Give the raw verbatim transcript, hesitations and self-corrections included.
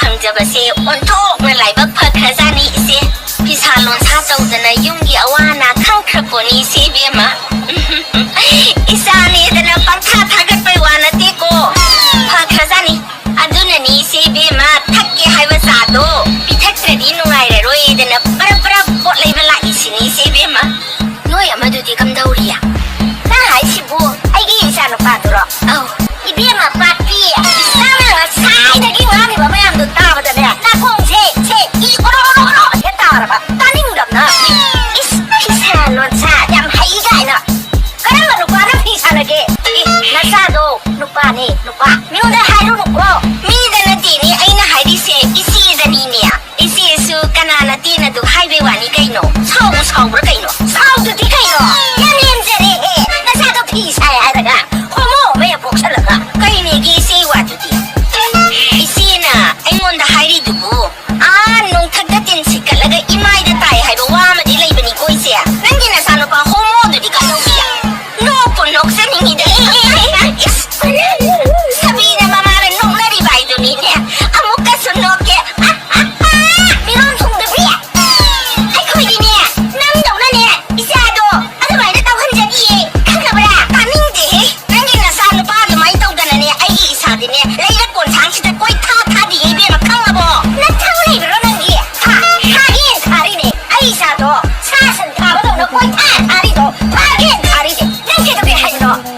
ꯐꯪꯖꯕꯁꯦ ꯑꯣꯟꯊꯣꯛꯅ ꯂꯥꯏꯕꯛ ꯐꯈ꯭ꯔꯖꯥꯠꯅꯤ ꯏꯆꯦ꯫ ꯐꯤꯁꯥ ꯂꯣꯟꯁꯥ ꯇꯧꯗꯅ ꯌꯨꯝꯒꯤ ꯑꯋꯥ ꯑꯅꯥ ꯈꯪꯈ꯭ꯔꯄꯣꯠꯅꯤ ꯏꯆꯦ ꯏꯕꯦꯝꯃ꯫ ꯏꯆꯥꯅꯦꯗꯅ ꯄꯪꯊꯥ ꯊꯥꯒꯠꯄꯩ ꯋꯥ ꯅꯠꯇꯦꯀꯣ꯫ ꯐꯈ꯭ꯔꯖꯥꯠꯅꯤ꯫ ꯑꯗꯨꯅꯅꯤ ꯏꯆꯦ ꯏꯕꯦꯝꯃ, ꯊꯛꯀꯦ ꯍꯥꯏꯕ ꯆꯥꯗꯣ ꯄꯤꯊꯛꯇ꯭ꯔꯗꯤ ꯅꯨꯡꯉꯥꯏꯔꯔꯣꯏꯗꯅ ꯄꯔꯞ ꯄꯔꯞ ꯄꯣꯠ ꯂꯩꯕ ꯂꯥꯛꯏꯁꯤꯅꯤ ꯏꯆꯦ ꯏꯕꯦꯝꯃ꯫ ꯅꯣꯏ ꯑꯃꯗꯨꯗꯤ ꯀꯝꯗꯧꯔꯤ? ꯅꯪ ꯍꯥꯏꯁꯤꯕꯨ ꯑꯩꯒꯤ ꯏꯆꯥ ꯅꯨꯄꯥꯗꯨꯔꯣ? ꯑꯧ꯫ ꯏꯕꯦꯝꯃ ꯄꯥꯛꯄꯤ, ꯅꯪꯅ ꯉꯁꯥꯏꯗꯒꯤ ꯉꯥꯡꯉꯤꯕ ꯃꯌꯥꯝꯗꯣ ꯇꯥꯕꯗꯅꯦ, ꯅꯥꯀꯣꯡꯁꯦ, ꯁꯦ, ꯏ ꯑꯣꯔꯣ ꯑꯣꯔꯣ ꯑꯣꯔꯣ ꯍꯦꯛ ꯇꯥꯔꯕ꯫ ꯇꯥꯅꯤꯡꯗꯕꯅ꯫ ꯏꯁ, ꯐꯤꯁꯥ ꯂꯣꯟꯁꯥ ꯌꯥꯝ ꯍꯩ ꯀꯥꯏꯅ꯫ ꯀꯔꯝꯕ ꯅꯨꯄꯥꯅ ꯐꯤ ꯁꯥꯟꯅꯒꯦ? ꯑꯦ, ꯅꯆꯥꯗꯣ ꯅꯨꯄꯥꯅꯦ, ꯅꯨꯄꯥ꯫ ꯃꯤꯉꯣꯟꯗ ꯍꯥꯏꯔꯨꯅꯨꯀꯣ꯫ ꯃꯤꯗ ꯅꯠꯇꯦꯅꯦ ꯑꯩꯅ ꯍꯥꯏꯔꯤꯁꯦ, ꯏꯆꯦꯗꯅꯤꯅꯦ꯫ ꯏꯆꯦꯁꯨ ꯀꯅꯥꯅ ꯇꯦꯟꯅꯗꯨ ꯍꯥꯏꯕꯩ ꯋꯥꯅꯤ ꯀꯩꯅꯣ? ꯁꯥꯎꯕꯨ ꯁꯥꯎꯕ꯭ꯔꯥ ꯀꯩꯅꯣ? ꯁꯥꯎꯗꯗꯤ ꯀꯩꯅꯣ? ꯌꯥꯝ ꯂꯦꯝꯖꯔꯦꯍꯦ, ꯅꯆꯥꯗꯣ ꯐꯤ ꯁꯥꯏ ꯍꯥꯏꯔꯒ꯫ ꯍꯣꯃꯣ ꯑꯃ ꯍꯦꯛ ꯄꯣꯛꯁꯜꯂꯒ꯫ ꯀꯩꯅꯦꯒꯦ ꯏꯆꯦ ꯋꯥꯗꯨꯗꯤ? ꯏꯆꯦꯅ ꯑꯩꯉꯣꯟꯗ ꯍꯥꯏꯔꯤꯗꯨꯕꯨ, ꯑꯥ ꯅꯣꯡꯊꯛꯇ ꯇꯤꯟ ꯁꯤꯠꯀꯠꯂꯒ ꯏꯃꯥꯏꯗ ꯇꯥꯏ ꯍꯥꯏꯕ ꯋꯥ ꯑꯃꯗꯤ ꯂꯩꯕꯅꯤꯀꯣ ꯏꯆꯦ꯫ ꯅꯪꯒꯤ ꯅꯆꯥꯅꯨꯄꯥ ꯍꯣꯃꯣꯗꯨꯗꯤ ꯀꯩꯗꯧꯕꯤ? ꯅꯣꯛꯄꯨ ꯅꯣꯛꯆꯅꯤꯡꯉꯤꯗ꯫ ꯏꯁ, ꯁꯥꯕꯤꯅ ꯃꯃꯥꯅ ꯅꯣꯛꯅꯔꯤꯕ ꯍꯥꯏꯗꯨꯅꯤꯅꯦ꯫ ꯑꯃꯨꯛꯀꯁꯨ ꯅꯣꯛꯀꯦ꯫ ꯃꯤꯔꯣꯟ ꯊꯨꯡꯗꯕꯤ꯫ ꯑꯩꯈꯣꯏꯗꯤꯅꯦ, ꯅꯪꯗꯧꯅꯅꯦ, ꯏꯆꯥꯗꯣ ꯑꯗꯨꯃꯥꯏꯅ ꯇꯧꯍꯟꯖꯗꯤꯌꯦ꯫ ꯈꯪꯉꯕ꯭ꯔꯥ? ꯇꯥꯅꯤꯡꯗꯦꯍꯦ꯫ ꯅꯪꯒꯤ ꯅꯆꯥ ꯅꯨꯄꯥ ꯑꯗꯨꯃꯥꯏꯅ ꯇꯧꯗꯅꯅꯦ, ꯑꯩꯒꯤ ꯏꯆꯥꯗꯤꯅꯦ, ꯂꯩꯔꯛ ꯀꯣꯟꯁꯥꯡꯁꯤꯗ ꯀꯣꯏꯊꯥ ꯊꯥꯗꯤꯌꯦ ꯏꯕꯦꯝꯃ, ꯈꯪꯉꯕꯣ? ꯅꯊꯧ ꯂꯩꯕ꯭ꯔꯣ ꯅꯪꯒꯤ? ꯍꯥ? ꯊꯥꯒꯦꯅ ꯊꯥꯔꯤꯅꯦ꯫ ꯑꯩ ꯏꯆꯥꯗꯣ ꯁꯥ ꯁꯟ ꯊꯥꯕꯗꯧꯅ ꯀꯣꯏꯊꯥ ꯊꯥꯔꯤꯗꯣ ꯐꯥꯒꯦꯅ ꯊꯥꯔꯤꯅꯦ꯫ ꯅꯪ ꯀꯩꯗꯧꯒꯦ ꯍꯥꯏꯕꯅꯣ?